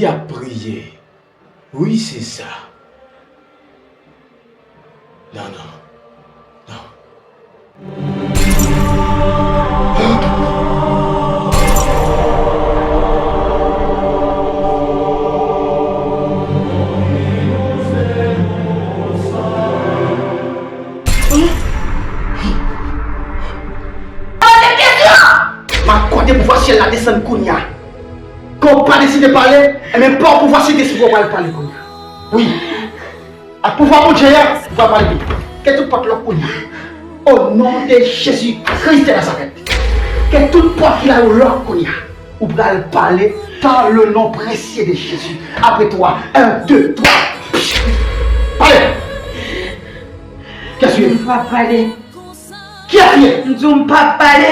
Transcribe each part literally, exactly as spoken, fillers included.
Y ap priye. Wi, se sa. Non, non. Non. M ap akòde pouvwa syèl la desann kounye a. Ke w pa deside pale, ebyen, pa w pouvwa Sentespri w pral pale kounye a. Wi. Ak pouvwa Bondye a, ou pral pale. Ke tout pòt lòk kounye a. O non de Jezi Kris de Nazarèt. Ke tout pòt ki la yo lòk kounye a. Ou pral pale dans le nom précieux de Jésus. Après twa, en, de, twa. Pale. Kiyès ou ye? M p ap pale. Kiyès ou ye? M di w m p ap pale.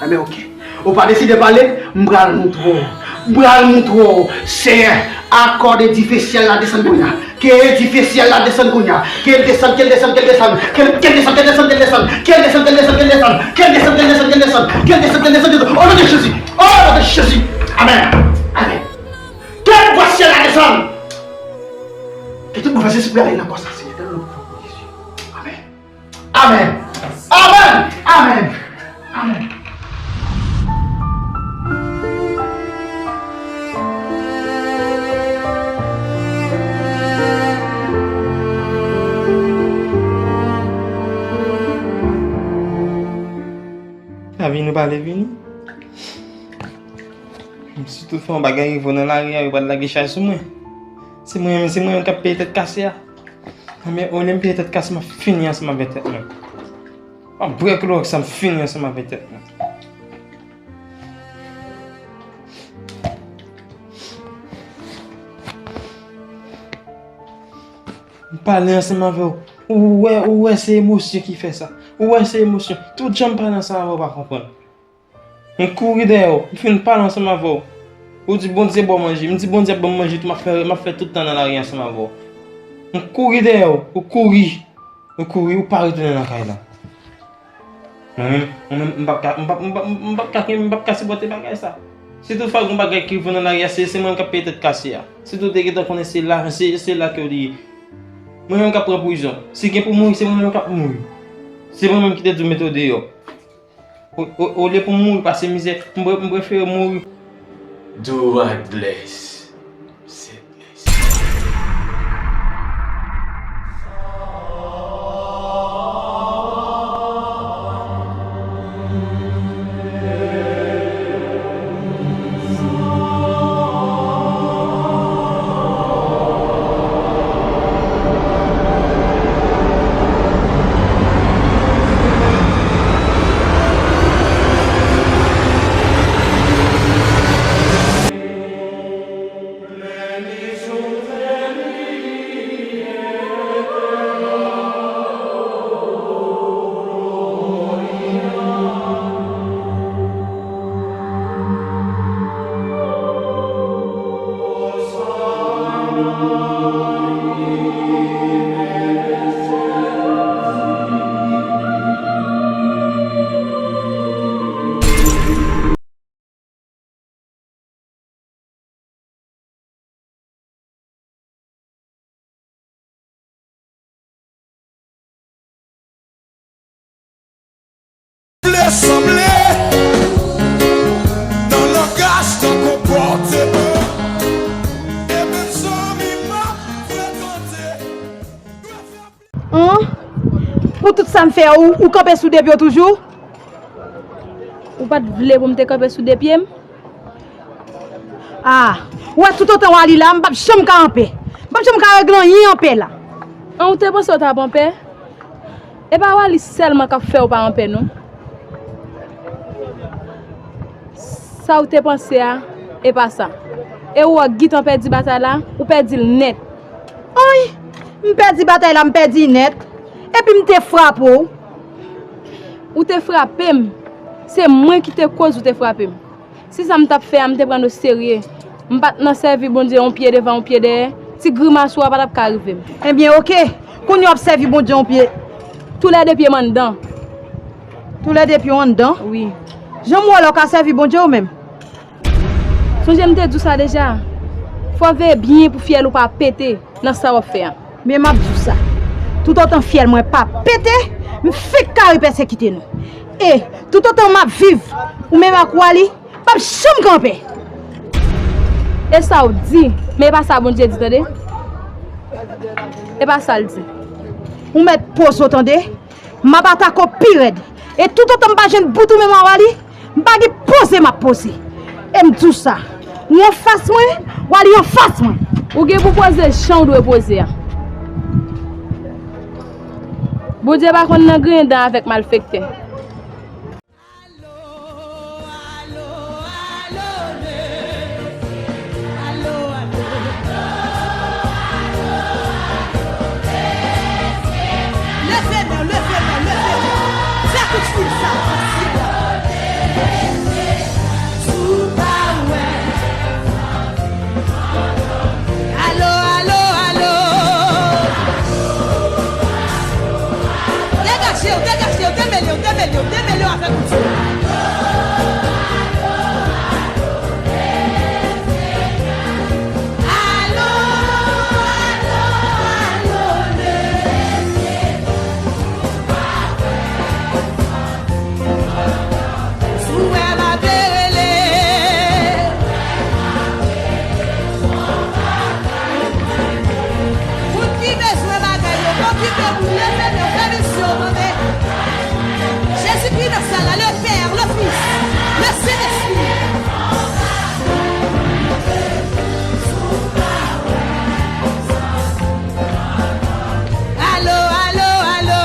Enben, oke. Ou pa deside pale, m pral montre w. M pral montre w. Seyè, akòde dife syèl la desann kounye a. Ke dife syèl la desann kounye a. Ke l desann, ke l desann, ke l desann. Ke l, ke l desann, ke l desann, ke l desann. Ke l desann, ke l desann, ke l desann. Ke l desann, ke l desann, ke l desann. Ke l desann, ke l desann, ke l desann. O non de Jezi. O non de Jezi. Amèn. Amèn. Ke pouvwa syèl la desann. Ke tout move lespri ale nan kò sa, Senyè. Dans le nom de Jésus. Amèn. Amèn. Amèn. Amèn. Amèn. Lavi nou pale vini. Si toutfwa yon bagay rive w nan lari a, yo pral lage chay sou mwen. Se mwen menm, se mwen menm k ap peye tèt kase a. Anben, olye m peye tèt kase, m ap fini ansanm avèk tèt mwen. M ap bwè klowòks, m ap fini ansanm avèk tèt mwen. M pale ansanm avè w. Ou wè, ou wè se emosyon ki fè sa. Ou wè se emosyon. Tout jan m pale ansanm avè w, ou pa konprann. M kouri dèyè w, m fin pale ansanm avè w. Ou di Bondye ba w manje, m di Bondye ap ban m manje tou, m ap fè, m ap fè tout tan nan lari ansanm avè w. M kouri dèyè w, ou kouri, ou kouri, ou pa retounen nan kay la. Mwen menm, mwen menm, m p ap ka, m p ap, m p ap, m p ap ka kenbe, m p ap ka sipòte bagay sa. Si toutfwa gon bagay ki rive w nan lari a, se, se mwen menm k ap peye tèt kase a. Si tou te gentan konnen se la, se, se la ke w li ye. Mwen menm k ap pran prizon. Si gen pou mouri, se mwen menm k ap mouri. Se mwen menm ki te di w mete w deyò. O, o, olye pou m mouri pase mizè, m pre-, m prefere mouri. Do God bless sadness. Vle sanble nan langaj, nan konpòteman, e mezanmi m ap frekante. An? Pou tout sa m fè, ou, ou kanpe sou de pye w toujou? Ou pa t vle pou m te kanpe sou de pye m? Ah, ou wè toutotan Wally la, m p ap janm ka anpè. M p ap janm ka regle anyen anpè la. An, ou te panse w t ap anpè? E pa Wally sèlman k ap fè w pa anpè non. Sa w te panse a, e pa sa. E ou wè w gentan pèdi batay la, ou pèdi l nèt. Ann! M pèdi batay la, m pèdi nèt. Epi m te frape w. Ou te frape m. Se mwen ki te koz ou te frape m. Si sa m t ap fè a, m te pran l oserye. M pa t nan sèvi Bondye yon pye devan, yon pye dèyè, ti grimas ou a pa t ap ka rive m. Ebyen, oke. Kounye a w ap sèvi Bondye yon pye. Toulède pye m anndan. Toulède pye w anndan? Wi. Jan m wè w la, w ka sèvi Bondye ou menm? Sonje m te di w sa deja. Fò w veye byen pou fyèl ou pa pete nan sa w ap fè a. Men m ap di w sa, toutotan fyèl mwen pa pete, m fenk kare pèsekite nou. E toutotan m ap viv, ou menm ak Wally p ap janm gen anpè. E sa w di, men e pa sa Bondye di, tande. E pa sa l di. Ou mèt poze w, tande. M ap atake w pi rèd. E toutotan m pa jwenn bout ou menm a Wally, m pa gen poze m ap poze. E m di w sa, ou anfas mwen, Wally anfas mwen. Ou gen pou poze jan w dwe poze a. Bondye pa konn nan griyen dan avèk malfektè. Leve men w, leve men w, leve men w. Fè kout fil sa, kout fil la. Alo, alo, alo. Degaje w, degaje w, demele w, demele w, demele w avèk ou. Alo, alo, alo, leve. Si w wè m ap rele. Moun ki bezwen bagay yo, okipe moun, leve men w, fè misyon w, tande. Jezikri nan syèl la, le Père, le Fils, le Saint-Esprit. Alo, alo, alo.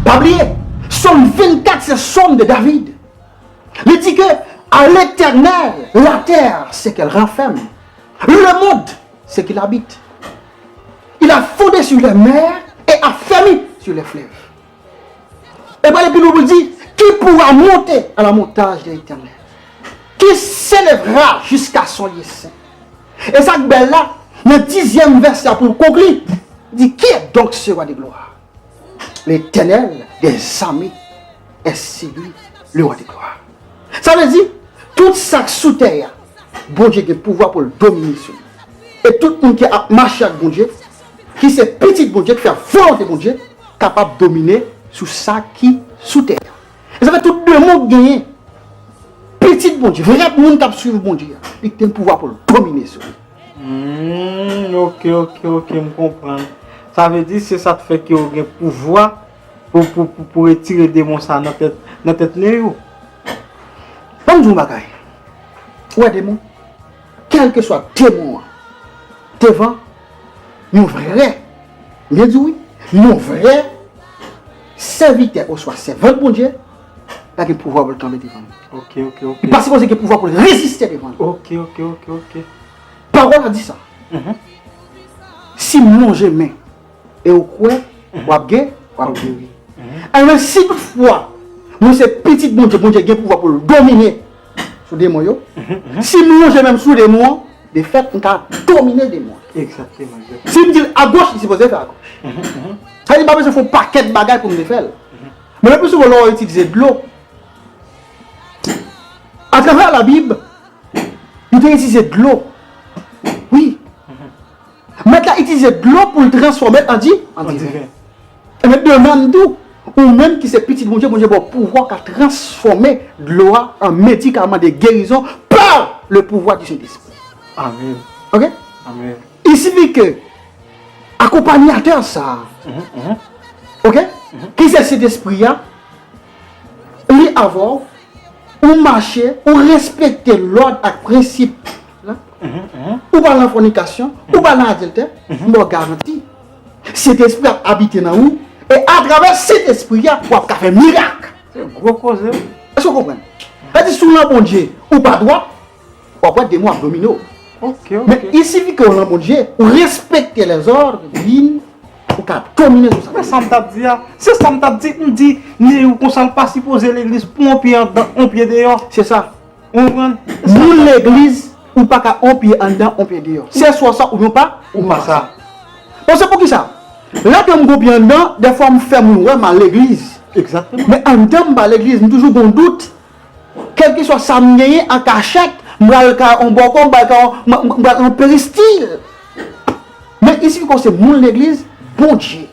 Pa bliye, Sòm vennkat se Sòm de David. Li di ke, à l'Éternel, la terre, ce qu'elle renferme, le monde, ce qu'il habite. Il a fondé sur les mers et affermi sur les fleuves. E pale pi lwen pou l di, qui pourra monter à la montagne de l'Éternel? Qui s'élèvera jusqu'à son lieu saint? E sa k bèl la, nan dizyèm vèsè a pou l konkli, li di, qui est donc ce roi de gloire? L'Éternel des armées est celui, le roi de gloire. Sa vle di, tout sa k sou tè a, Bondye gen pouvwa pou l domine sou li. E tout moun ki ap mache ak Bondye, ki se pitit Bondye, ki fè volonte Bondye, kapab domine sou sa ki sou tè a. E sa fè tout demon k genyen, pitit Bondye, vrè moun k ap swiv Bondye a, li gen pouvwa pou l domine sou li. Hmm, ok, ok, ok, m konprann. Sa vle di, se sa k fè ke w gen pouvwa pou, pou, pou, pou retire demon sa nan tèt, nan tèt nèg yo. Ban m di w yon bagay. Ou wè demon? Kèlkeswa demon an, devan yon vrè, m byen di w wi, yon vrè sèvitè oswa sèvant Bondye, pa gen pouvwa pou l kanpe devan li. Ok, ok, ok. Li pa sipoze gen pouvwa pou l reziste devan li. Ok, ok, ok, ok. Pawòl la di sa. Mhm. Si m lonje men e w kwè, mhm, w ap gen, w ap geri. Mhm. Alò, si toutfwa, mwen se pitit Bondye, Bondye gen pouvwa pou l domine sou demon yo. Mhm, mhm. Si m lonje men m sou demon an, de fèt, m ka domine demon an. Egzakteman, egzakteman. Si m di l agoch, li sipoze fè agoch. Mhm, mhm. Sa vle di, m pa bezwen fè yon pakèt bagay pou m te fè l. Mhm. Men le pli souvan, lè w itilize dlo, atravè Labib, li te itilize dlo. Wi. Mhm. Mèt la itilize dlo pou l transfòme l an di, an diven. An diven. Ebyen, demen tou, ou menm ki se pitit Bondye, Bondye ba w pouvwa w ka transfòme dlo a an medikaman de gerizon par le pouvoir du Saint-Esprit. Amèn. Ok? Amèn. Il suffit que akonpanyatè sa a, mhm, mhm, ok? Mhm. Ki se Sentespri a, li avè w, ou mache, ou respekte lòd ak prensip la, mhm, mhm, ou pa nan fònikasyon, mhm, ou pa nan adiltè, mhm, m ba w garanti, Sentespri ap abite nan ou, e atravè Sentespri a, w ap ka fè mirak. Se gwo koze, wi. Èske w konprann? Sa di, si w nan Bondye, ou pa dwat, w ap wè demon ap domine w. Ok, ok. Men il suffit que w nan Bondye, ou respekte lèzòd divin, ou ka domine sou sa. Men sa m t ap di a, se sa m t ap di, m di, men ou konsa l pa sipoze legliz pou yon pye anndan, yon pye deyò. Se sa. Ou konprann? Moun legliz, ou pa ka on pye anndan, on pye deyò. Se swa sa, oubyen ou pa, ou pa sa. Bon, se poukisa? Lè ke m gon pye anndan, dèfwa m fè moun wè m al legliz. Egzakteman. Men anndan m pa legliz, m toujou gon dout. Kèlkeswa sa m genyen an kachèt, m pral ka on bòkò, m pral ka on, m, m, m pral on peristil. Men isi kon se moun legliz, Bondye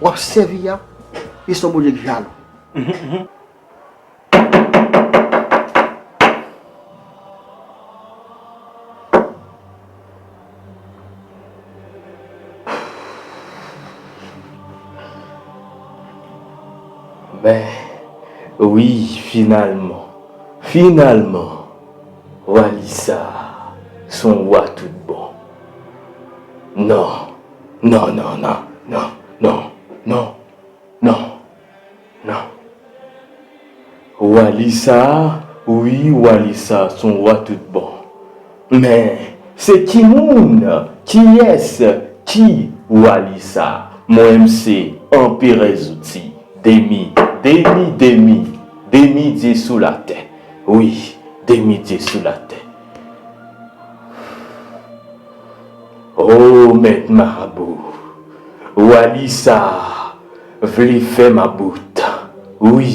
w ap sèvi a, li se yon Bondye ki jalou. Men, wi, finalman, finalman, Walisa se yon wa tout bon. Non, non, non, non, non, non, non, non, non. Walisa, wi, Walisa se yon wa tout bon. Men, se ki moun, kiyès, ki Walisa? Mwen, m se anperè zouti, demi, demi, demi, demi dye sou latè. Wi, demi dye sou latè. O, mèt marabou, Walisa vle fè m about. Wi,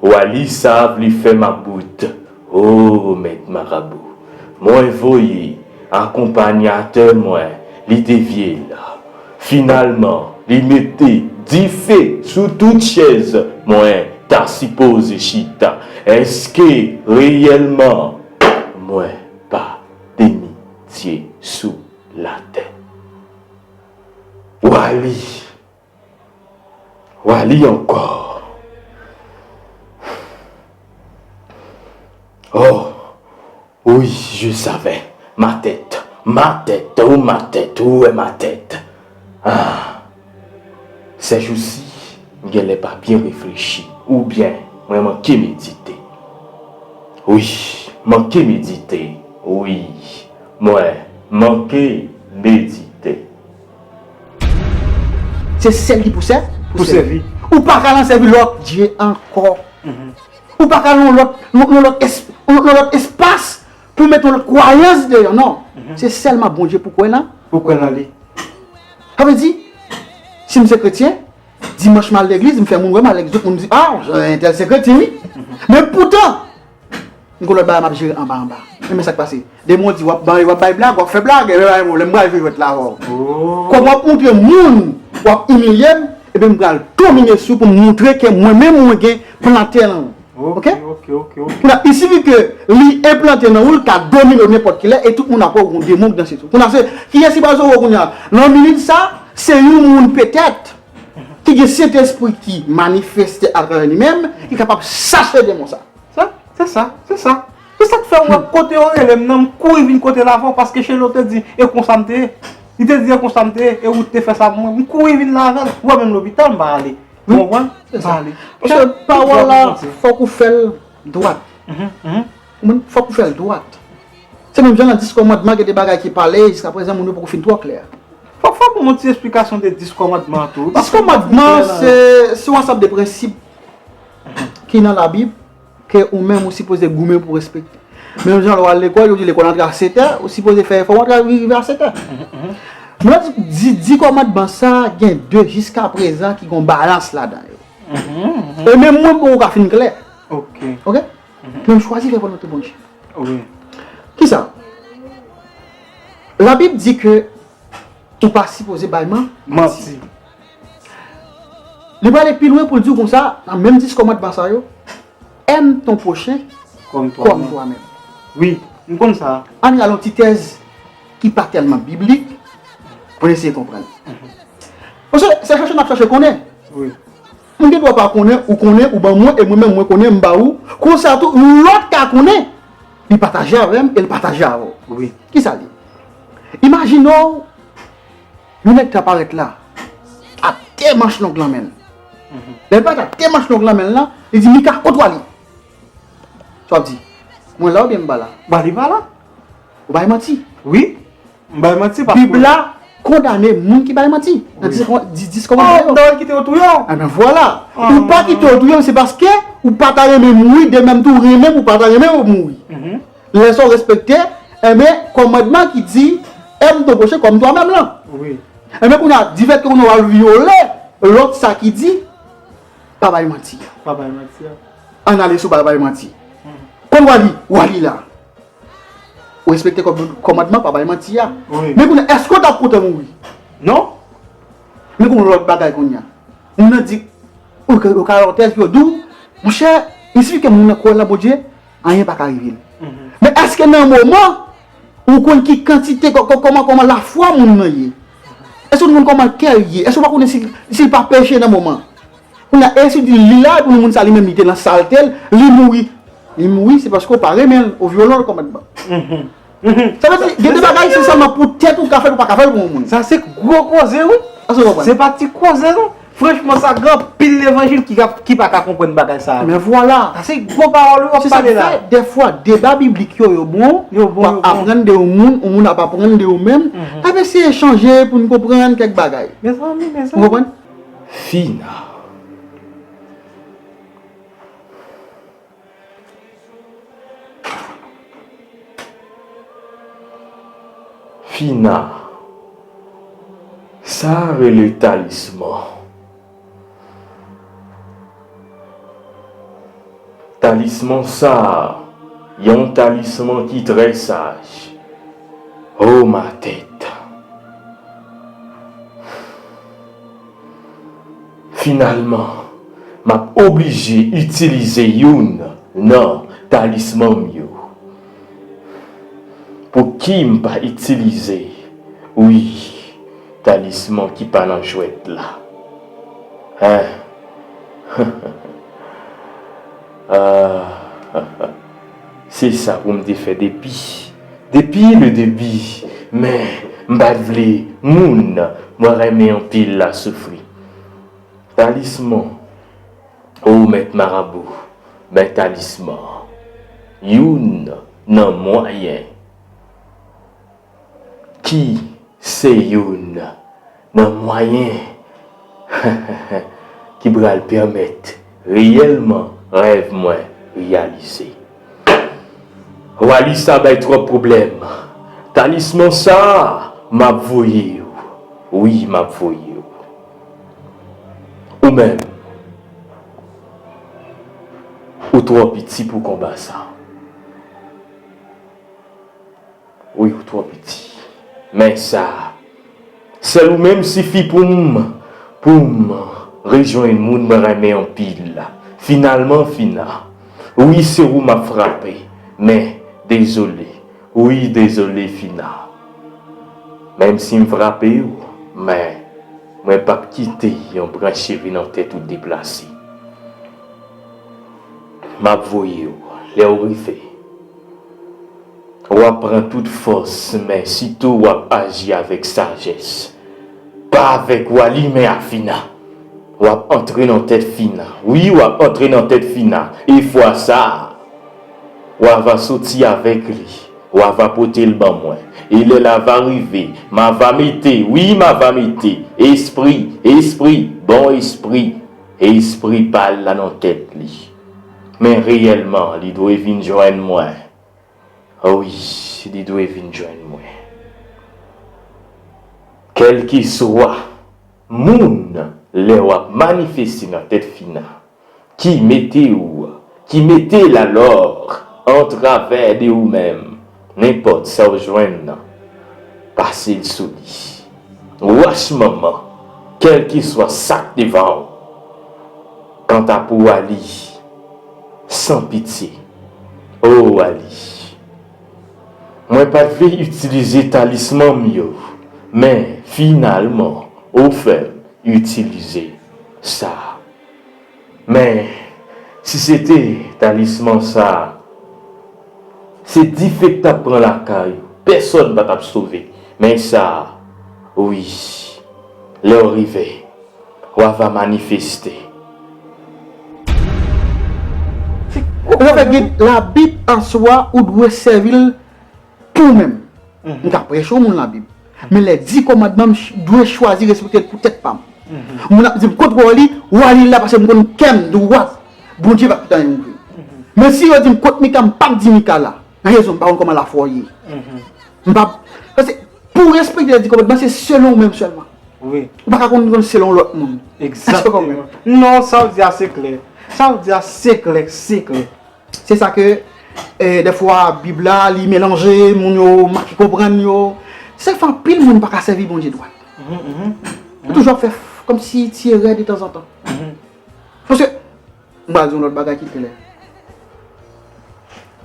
Walisa vle fè m about. O, mèt marabou, mwen voye akonpanyatè mwen, li devye l. Finalman, li mete dife sou tout chèz mwen ta sipoze chita. Èske reyèlman mwen pa demi dye sou latè? Wali, Wali ankò. Oh, wi, je savais. Ma tête, ma tête, oh ma tête, où est ma tête? Ah, ces jours-ci, m genlè pa byen reflechi, oubyen mwen manke medite. Wi, manke medite, wi, mwen manke medite. Se sèl ki pou sè, pou sèvi. Ou pa ka al sèvi lòt dye ankò. Ou pa ka al nan lòt, nan, nan lòt es-, nan lòt espas pou mete yon lòt kwayans deyò, non. Se sèlman Bondye pou kwè nan. Pou kwè nan li. Sa vle di, si m se kretyen, dimanch m al legliz, m fè moun wè m al legliz, tout moun di, "Ah, entèl se kretyen, wi." Men poutan, m gon lòt bagay m ap jere anba anba. Men sa k pase. Demon di, w ap bay, w ap bay blag, w ap fè blag, epi bay mo, lè m pral jwe jwèt la avè w. Kòm w ap montre moun, w ap imilye m, epi m pral domine sou pou m montre ke mwen menm mwen gen plante nan ou. Ok? Ok, ok, ok, ok. Kounye a, il suffit ke li enplante nan ou, l ka domine w nenpòt ki lè, e tout moun ap wè w gon demon k danse sou. Kounye a, se, kiyès ki pral sove w kounye a? Nan minit sa, se yon moun petèt ki gen Sentespri ki manifeste atravè li menm, ki kapab chase demon sa. Sa, se sa, se sa. Se sa k fè w wè kote yo rele m nan, m kouri vin kote la avè w, paske Chelo te di, e konsa m te ye. Li te di, e konsa m te ye, e ou te fè sa pou mwen. M kouri vin la avè l. Ou wè menm lopital, m pa ale. Ou konprann? M pa ale. Paske pawòl la, fòk ou fè l dwat. Ou konprann? Fòk ou fè l dwat. Se menm jan nan Dis Kòmandman, gen de bagay ki pale, jiskaprezan, moun yo poko fin twò klè. Fòk, fòk ou ban m yon ti esplikasyon de Dis Kòmandman an tou, wi, paske m pa fin klè nan yo. Dis Kòmandman, se, se yon ansanm de prensip ki nan Labib, ke ou menm ou sipoze goumen pou respekte. Menm jan lè w al lekòl, yo di lekòl antre a sèt è, ou sipoze fè efò w antre rive a sèt è. Men di, di, di kòmandman sa gen de jiskaprezan ki gon balans ladan yo. E menm mwen, m poko ka fin klè. Ok? Men m chwazi fè volonte Bondye. Kisa? Labib di ke ou pa sipoze bay man-, manti. Li prale pi lwen pou l di w konsa, nan menm dis kòmandman sa yo, aime ton prochain comme toi-même. Wi, m konn sa. Ann gade yon ti tèz ki pa tèlman biblik, pou n eseye konprann. Paske se chèche n ap chèche konnen. Wi. M gen dwa pa konnen, ou konnen, ou ban mwen, e mwen menm, mwen konnen, m ba ou. Konsa tou, lòt ka konnen. Li pataje avè m e l pataje avè w. Wi. Kisa l ye? Imajine w, yon nèg ta parèt la, ak de manch long nan men l. Lè l parèt ak de manch long nan men l lan, li di, "Mika, kot w ale?" Sa w ap di? "Mwen la oubyen m pa la?" Ba li pa la. Ou bay manti. Wi. M bay manti paske Bib la kondane moun ki bay manti. Nan dis, dis, dis kòmandman yo. Dayè, kite yo touye w. Ebyen, vwala. Ou pa kite yo touye w, se paske ou pa ta renmen mouri, de menm tou renmen ou pa ta renmen yo mouri. Lè sa w respekte, enben, kòmandman ki di, aime ton prochain comme toi-même lan. Enben, kounye a, difèt ke kounye a w al vyole lòt sa ki di, pa bay manti. Pa bay manti a. Ann ale sou pa bay manti. Konn Wali, Wali la. Ou respekte kòm-, kòmandman, pa bay manti a. Men kounye a, èske w t ap kontan mouri? Non. Men gon lòt bagay kounye a. Moun nan di, ou ka, ou ka lòtèz, yo di w, monchè, il suffit ke moun nan kwè nan Bondye, anyen pa ka rive l. Men èske nan moman, ou konn ki kantite, kò-, kò-, kòman, kòman lafwa moun nan ye? Èske ou konn kòman kè l ye? Èske ou pa konnen si, si l pa peche nan moman? Kounye a, e si w di li la, epi moun sa li menm li te nan salte l, li mouri. Li mouri, se paske w pa renmen l, ou vyole yon kòmandman. Sa vle di, gen de bagay se sèlman pou tèt ou ka fè l, ou pa ka fè l pou yon moun. Sa se gwo koze, wi. Èske w konprann? Se pa ti koze, non. Franchman, sa gen anpil levanjil ki ka, ki pa ka konprann bagay sa a. Men vwala. Sa se gwo pawòl, wi, w ap pale la. Se sa k fè, dèfwa, deba biblik yo, yo bon, yo bon, pou aprann de yon moun, yon moun ap aprann de ou menm. Ap eseye chanje pou n konprann kèk bagay. Mezanmi, mezanmi. Ou konprann? Fina. Fina. Sa rele talisman. Talisman sa a, yon talisman ki trè saj. O ma tèt. Finalman, m ap oblije itilize youn nan talisman m yo. Pouki m pa itilize, wi, talisman ki pa nan jwèt la? Hein? Ah, se sa pou m te fè depi, depi le debi, men m pa t vle moun mwen renmen anpil la soufri. Talisman, o mèt marabou, men talisman, youn nan mwayen ki se youn nan mwayen ki pral pèmèt reyèlman rèv mwen reyalize. Wali sa bay twòp pwoblèm. Talisman sa, m ap voye w. Wi, m ap voye w. Ou menm, ou twò piti pou konba sa. Wi, ou twò piti. Men sa, sèl ou menm sifi pou m, pou m rejwenn moun mwen renmen anpil la. Finalman, Fina, wi, se ou m ap frape. Men, dezole. Wi, dezole, Fina. Menm si m frape w, men mwen p ap kite yon branch cheve nan tèt ou deplase. M ap voye w, lè w rive. W ap pran tout fòs, men sitou w ap aji avèk sajès. Pa avèk Wali, men ak Fina. W ap antre nan tèt Fina. Wi, w ap antre nan tèt Fina. E fwa sa a, w ava soti avèk li. W ava pote l ban mwen. E lè l ava rive, m ava mete, wi, m ava mete espri, espri, bon espri, espri pa l la nan tèt li. Men reyèlman, li dwe vin jwenn mwen. Wi, li dwe vin jwenn mwen. Kèlkeswa moun, lè w ap manifeste nan tèt Fina, ki mete w, ki mete lalò antravè de ou menm, nenpòt sa w jwenn nan, pase l sou li. Wach manman, kèlkeswa sa k devan w. Kanta pou Wali, san pitye. O Wali, mwen pa t vle itilize talisman m yo, men finalman, ou fè m itilize sa. Men, si se te talisman sa, se dife k t ap pran lakay ou, pèsonn pa t ap sove. Men sa, wi, lè w rive, w ava manifeste. Sa fè gen Labib an swa, ou dwe sèvi l pou ou menm. M ka preche yon moun Labib. Men lè di kòmandman, m ch- dwe chwazi respekte l pou tèt pa m. Moun ap di m kont w a li, w a li la paske m konn kè m dwat. Bondye p ap kite anyen rive. Men si yo di m kont Mika, m p ap di Mika la. Rezon, m pa konn kòman lafwa w ye. M p ap, paske pou w respekte lè di kòmandman, se selon ou menm sèlman. Wi. Ou pa ka konn, konn selon lòt moun. Èske w konprann? Egzakteman. Non, sa w di a se klè. Sa w di a se klè, se klè. Se sa ke, eh, dèfwa, Bib la, li melanje, moun yo manke konprann yo. Se fè anpil moun pa ka sèvi Bondye dwat. Yo toujou ap fè f- kòmsi ti erè detanzantan. Paske, m pral di yon lòt bagay ki klè.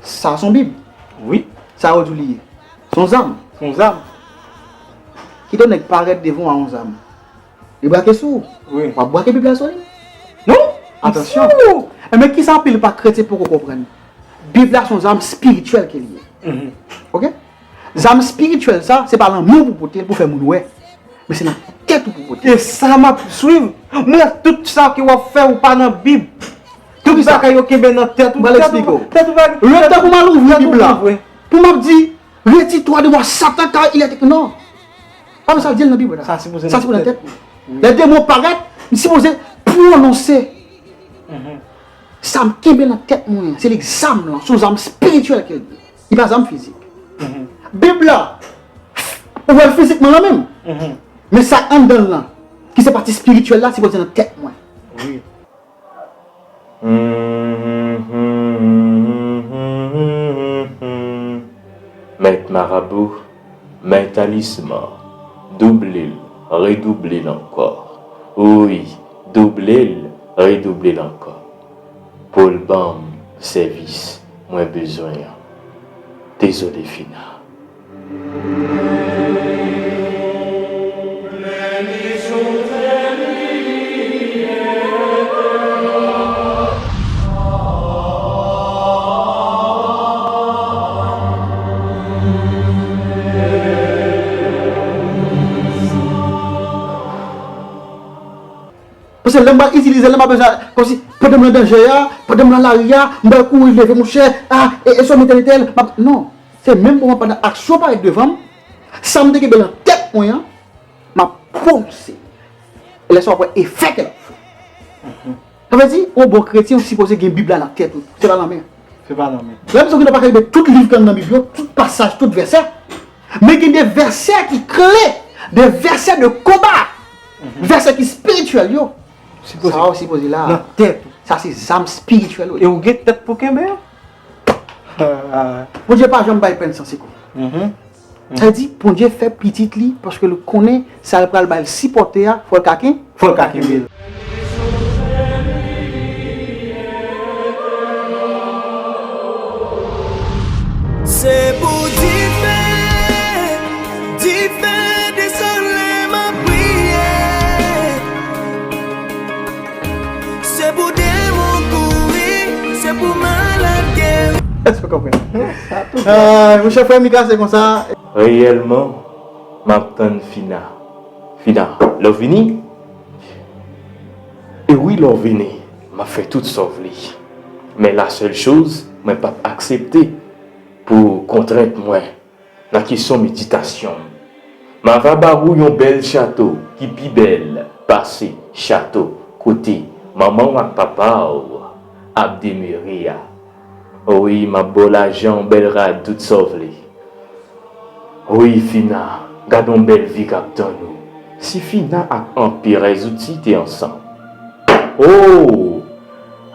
Sa se yon Bib. Wi. Sa yo di w li ye. Se yon zam. Se yon zam. Kite yon nèg parèt devan w a yon zam. Li brake sou ou. Wi. W ap brake Bib la sou li? Non. Atansyon. Enben, kisa anpil pa kretyen poko konprann? Bib la se yon zam espirityèl ke li ye. Oke? Zam espirityèl sa, se pa lanmou pou pote l pou fè moun wè. Men se nan tèt ou pou pote l. E sa m ap swiv. M wè tout sa ke w ap fè, ou pa nan Bib. Tout bagay yo kenbe nan tèt ou. M pral eksplike w. Tèt ou pa. Letan pou m al ouvri Bib la, pou m ap di, retire-toi de moi, Satan, car il est écrit. Non. Pa sa di l nan Bib la. Sa sipoze nan tèt ou. Lè demon parèt, m sipoze pwononse sa m kenbe nan tèt mwen an. Se li k zam lan, se yon zam espirityèl ke l ye. Li pa zam fizik. Bib la, ou wè l fizikman nan men m. Men sa k anndan l lan, ki se pati espirityèl la, sipoze nan tèt mwen. Wi. Mèt marabou, men talisman, double l, redouble l ankò. Wi, double l, redouble l ankò. Pou l ban m sèvis mwen bezwen an. Dezole, Fina. Paske lè m pral itilize l, m pa bezwen, kòmsi, pandan m nan danje a, pandan m nan lari a, m pral kouri leve mouche, a, e, e sòm entèl, entèl, m ap, non. Se menm moman pandan aksyon parèt devan m, sa m te kenbe nan tèt mwen an, m ap pwononse. E lè sa w ap wè efè ke l ap fè. Sa vle di, yon bon kretyen, ou sipoze gen Bib la nan tèt ou. Se pa nan men. Se pa nan men. Lè m di w gen dwa pa ka kenbe tout liv k anndan Bib yo, tout pasaj, tout vèsè. Men gen de vèsè ki kle, de vèsè de konba, vèsè ki espirityèl yo. Sa w sipoze la. Nan tèt ou. Sa se zam espirityèl ou. E ou gen tèt pou kenbe yo. Bondye pa janm bay pèn san sekou. Sa vle di, Bondye fè pitit li, paske l konnen sa l pral ba l sipòte a, fò l ka ken-, fò l ka kenbe l. Se pou dife, dife, dezole, m ap priye. Se pou demon kouri, se pou malad geri. Èske w konprann? Sa tou. Ah, monchè, frè Mika, se konsa. Reyèlman, m ap tann Fina. Fina, lè w vini? E wi, lè w vini, m ap fè tout sa w vle. Men la sèl choz, mwen p ap aksepte pou kontrent mwen nan kesyon meditasyon m. M ava ba ou yon bèl chato ki pi bèl pase chato kote manman w ak papa w ap demere a. Wi, m ap ba w lajan, yon bèl rad, tout sa w vle. Wi, Fina, gad yon bèl vi k ap tann ou. Si Fina ak Anperè Zouti te ansanm. O!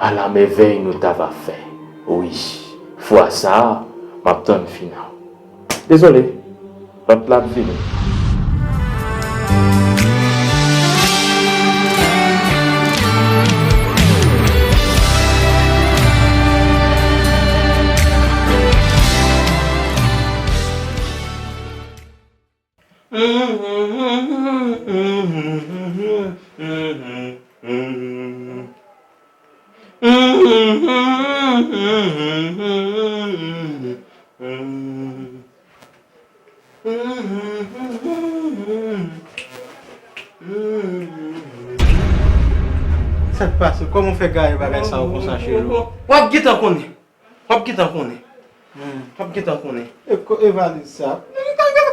Ala mèvèy nou t ava fè. Wi, fwa sa a, m ap tann Fina. Dezole, lòt la ap vini. Sa k pase? Kòman w fè gaye bagay sa yo konsa, cheri? W ap gentan konnen. W ap gentan konnen. W ap gentan konnen. E ko-, e valiz sa?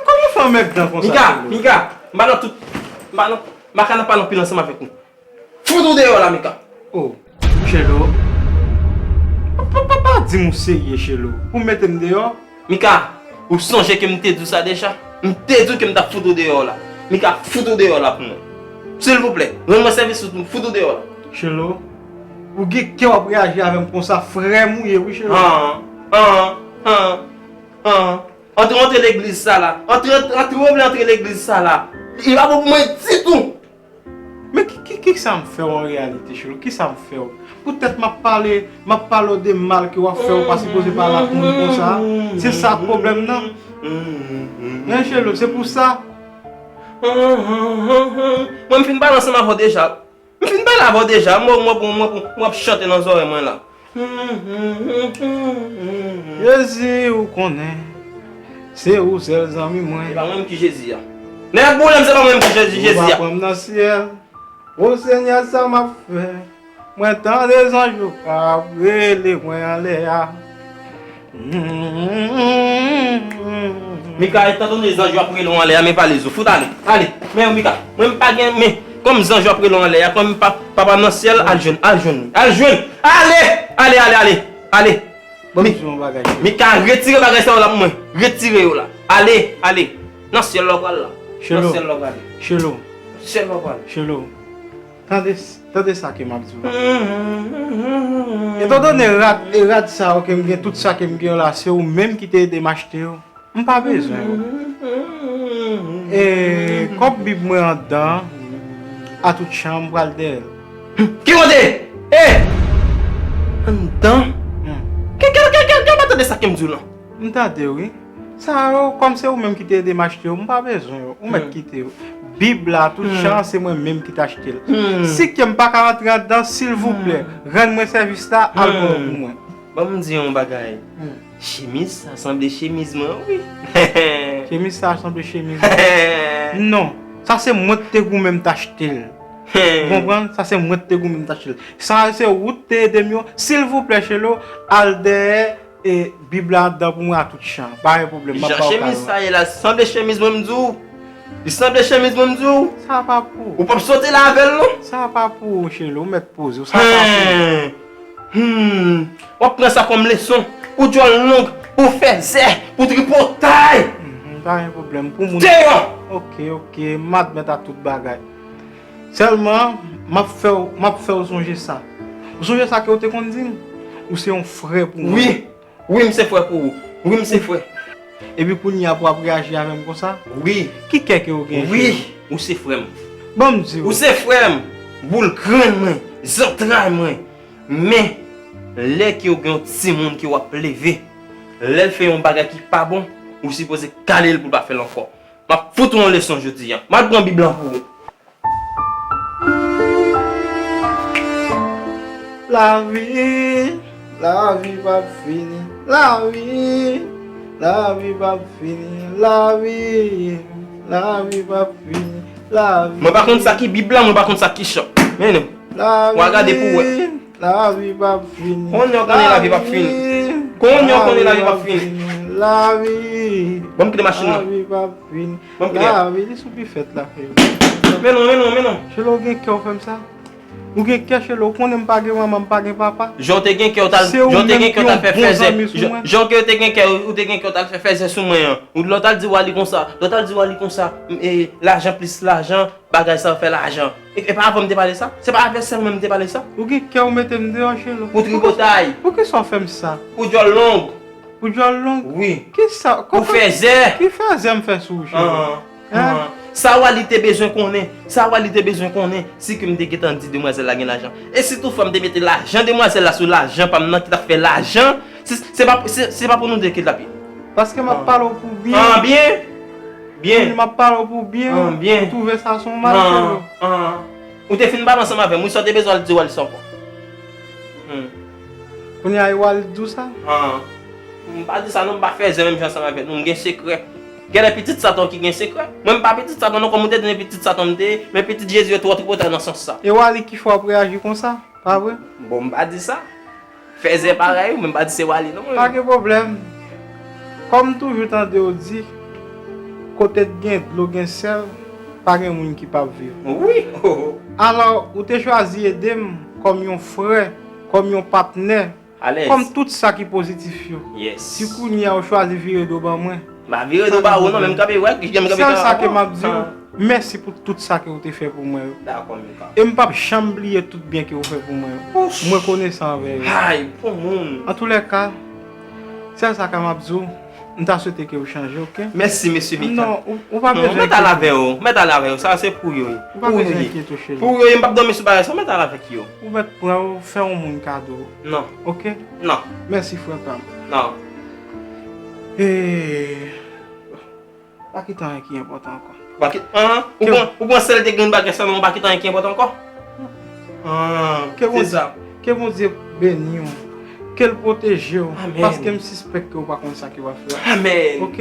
Kòman w Anmèdan konsa. Mika, Mika, m pa nan tout, m pa nan, m pa ka nan pale anpil ansanm avèk nou. Fout ou deyò la, Mika. Oh, Chelo. Pa, pa, pa, pa di m ou serye, Chelo. Pou mete m deyò? Mika, ou sonje ke m te di w sa deja? M te di w ke m t ap fout ou deyò la. Mika, fout ou deyò la pou mwen. Silvouplè, rann mwen sèvis ou, m fout ou deyò la. Chelo, ou gen kè w ap reyaji avè m konsa, frè m ou ye wi, Chelo. An, an, an, an. Antre, antre legliz sa la. Antre, antre, ou vle antre legliz sa la. Li pa bon pou mwen ditou. Men ki, ki, ki sa m fè w an reyalite, Chelo? Ki sa m fè w? Poutèt m ap pale, m ap pale w de mal ke w ap fè, w pa sipoze pale ak moun konsa. Se sa k pwoblèm nan. Men Chelo, se pou sa. Mwen, m fin pale ansanm avè w deja. M fin pale avè w deja. Mwen, mwen, mwen, mwen, mwen ap chante nan zòrèy mwen la. Jezi, ou konnen, se ou sèl zanmi mwen. E pa mwen menm ki Jezi a. Nèg boulèm, se pa mwen menm ki Jezi, Jezi a. Ou pa pran m nan syèl. O Senyè, sa m ap fè? Mwen tande zanj yo k ap rele mwen anlè a. Mika, etan donne zanj yo ap rele w anlè a, men valiz ou. Fout ale. Ale. Men Mika, mwen m pa gen, men kòm zanj yo ap rele w anlè a, kòm pa, papa m nan syèl, al jwenn, al jwenn li. Al jwenn! Ale! Ale, ale, ale! Ale! Ban m di w yon bagay, Chelo. Mika, retire bagay sa yo la pou mwen. Retire yo la. Ale, ale. Nan syèl la w pral la. Nan syèl la w prale. Chelo. Nan syèl la w prale. Chelo. Tande, tande sa ke m ap di w la. Etandone rad, e rad sa yo ke m gen, tout sa ke m gen yo la, se ou menm ki te ede m achte yo. M pa bezwen yo. E kòb Bib mwen anndan, a tout chan, m pral dèyè l. Ki kote? E! Anndan? Hmm. Ke, ke, ke, ke, ke w pa tande sa ke m di w lan? M tande, wi. Sa yo, kòm se ou menm ki te ede m achte yo, m pa bezwen yo. Ou mèt kite yo. Bib la, tout chan, se mwen menm ki t achte l. Si ke m pa ka rantre anndan, silvouplè, rann mwen sèvis la, al pran yo pou mwen. Ban m di yon bagay. Chemiz sa sanble chemiz mwen, wi. Chemiz sa sanble chemiz mwen. Non, sa se mwen ki te goumen m t achte l. Ou konprann? Sa se mwen ki te goumen m t achte l. Sa se ou ki te ede m yo. Silvouplè, Chelo, al dèyè e Bib la anndan pou mwen a tout chan. Pa gen pwoblèm, m ap ba w kado. Jan chemiz sa ye la, sanble chemiz mwen, m di w. Li sanble chemiz mwen, m di w. Sa pa pou ou. Ou p ap soti la avè l, non? Sa pa pou ou, Chelo. Ou mèt poze w. Sa pa pou ou. Hmm. Hmm. W ap pran sa kòm leson. Pou djòl long, pou fèzè, pou tripotay. Mhm, pa gen pwoblèm. Pou moun. Deyò! Ok, ok. M admèt a tout bagay. Sèlman, m ap fè w, m ap fè w sonje sa. Ou sonje sa ke w te konn di m? Ou se yon frè pou mwen. Wi. Wi, m se frè pou ou. Wi, m se frè. Epi kounye a pou w ap reyaji avè m konsa? Wi. Ki kè ke w gen, Chelo? Wi, ou se frè m. Ban m di w. Ou se frè m. Boul grenn mwen, zantray mwen. Men, lè ke w gen yon timoun ke w ap leve, lè l fè yon bagay ki pa bon, ou sipoze kale l pou l pa fè l ankò. M ap fout ou yon leson jodi a. M al pran Bib lan pou ou. Lavi, lavi p ap fini. Lavi, lavi p ap fini. Lavi, lavi p ap fini. Lavi. Mwen pa konn sa ki Bib la, mwen pa konn sa ki chan. Men, w a gade pou w wè. Lavi p ap fini. Kounye a w konnen lavi p ap fini. Kounye a w konnen lavi p ap fini. Lavi. Ban m kite machin nan. Lavi p ap fini. Ban m kite. Lavi, li sou pifèt la, frè. Men non, men non, men non. Chelo, ou gen kè w fè m sa? Ou gen kè, Chelo, ou konnen m pa gen manman, m pa gen papa. Jan w te gen kè w t al, jan w te gen kè w t al fè fèzè. Jan ke w te gen kè, ou te gen kè w t al fè fèzè sou mwen an. Ou lè w t al di Wally konsa, lè w t al di Wally konsa, m, e, lajan plis lajan, bagay sa yo fè lajan. E, e pa avè w m te pale sa? Se pa avè sèlman m te pale sa? Ou gen kè ou mete m deyò, Chelo. Pou tripotay. Poukisa w fè m sa? Pou djòl long. Pou djòl long? Wi. Kisa? Pou fèzè. Ki fèzè m fè sou ou, Chelo? An, an. Sa Wally te bezwen konnen, sa Wally te bezwen konnen, si ke m te gentan di demwazèl la gen lajan. E si toutfwa m te mete lajan demwazèl la sou lajan pa m nan ki t ap fè lajan, se, se pa, se, se pa pou nou de ke l t ap ye. Paske m ap pale w pou byen. An, byen. Byen. Wi, m ap pale w pou byen. An, byen. Ou twouve sa se yon mal, Chelo? An, an. Ou te fin pale ansanm avè m, wi, sa w te bezwen al di Wally sa ankò. Hmm. Kounye a, e Wally k di w sa? An. M pa di sa non, m pa fèzè menm jan ansanm avè nou, m gen sekrè. Genlè pitit Satan ki gen sekrè. Mwen m pa pitit Satan non, kòm ou te di m pitit Satan m te ye, men pitit Jezi yo twò tripotay nan sans sa. E Wally ki fè w ap reyaji konsa, pa vre? Bon, m pa di sa. Fèzè parèy ou, men m pa di se Wally non, mwen. Pa gen pwoblèm. Kòm m toujou tande w di, Kote t gen dlo, gen sèl, pa gen moun ki p ap viv. Wi. Alò, ou te chwazi ede m kòm yon frè, kòm yon patnè, kòm tout sa ki pozitif yo. Si kounye a ou chwazi vire do ban mwen, m pa vire do ba ou non, men m kanpe wè, m kanpe sèl sa ke m ap di w, mèsi pou tout sa ke ou te fè pou mwen yo. Dakò, Mika. E m p ap janm bliye tout byen ke ou fè pou mwen yo. M rekonesan anvè yo. Ay, bon moun. Antoulèka, sèl sa ke m ap di w, m ta swete ke ou chanje, oke? Mèsi, mesye Mika. Non, ou, ou pa bezwen enkyete w. Mèt al avè yo, mèt al avè yo, sa se pou yo ye. Ou pa bezwen enkyete w, cheri. Pou yo ye, m p ap dòmi sou bagay sa, mèt al avèk yo. Ou mèt pran yo, fè yon moun kado. Non. Oke? Non. Mèsi, frè pa m. Non. E, pa kite anyen ki enpòtan ankò. Pa kite, an, ou pran, ou pran sèl te gen bagay sa, non, pa kite anyen ki enpòtan ankò. An, ke Bondye, ke Bondye beni w. Ke l pwoteje w. Amèn. Paske m sispèk ke w pa konn sa ke w ap fè a. Amèn. Oke?